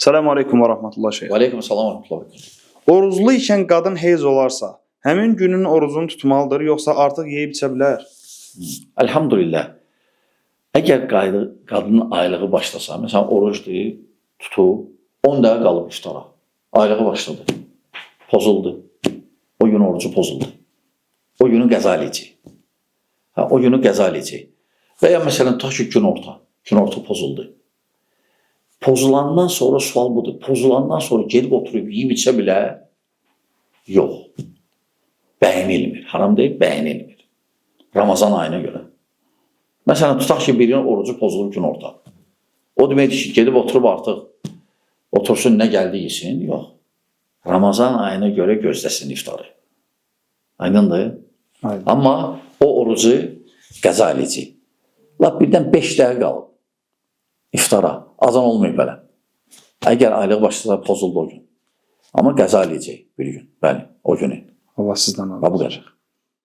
Salam aleykum və rəhmətullah şeyx. Və aleyküm salam və rəhmətullah. Oruclu ikən qadın heyz olarsa, həmin günün orucunu tutmalıdır, yoxsa artıq yeyib içə bilər? Elhamdülillah. Əgər qadının aylığı başlasa, məsələn orucdur, tutub, 10 dəqiqə qalıb iftara. Aylığı başladı. Pozuldu. O gün orucu pozuldu. O günü qəza eləyəcək. Hə, o günü qəza eləyəcək. Və ya məsələn tutaq ki, günorta. Günorta pozuldu. Pozulandan sonra sual budur. Pozulandan sonra gedib oturub yeyib içə bilər? Yox. Bəyənilmir. Haram deyil, bəyənilmir. Ramazan ayına görə. Məsələn, tutaq ki, birinin orucu pozulub günorta. O deməkdir ki, gedib oturub artıq otursun nə gəldi yesin? Yox. Ramazan ayına görə gözləsin iftarı. Aydındır? Aydın. Amma o orucu qəza eləyəcək. Lap birdən 5 dəqiqə qalıb iftara. Azan olmayıb belə. Əgər aylıq başlasa pozuldu o gün. Amma qəza eləyəcək bir gün. Bəli, o günü. Allah sizdən razı Və bu olsun. qədər.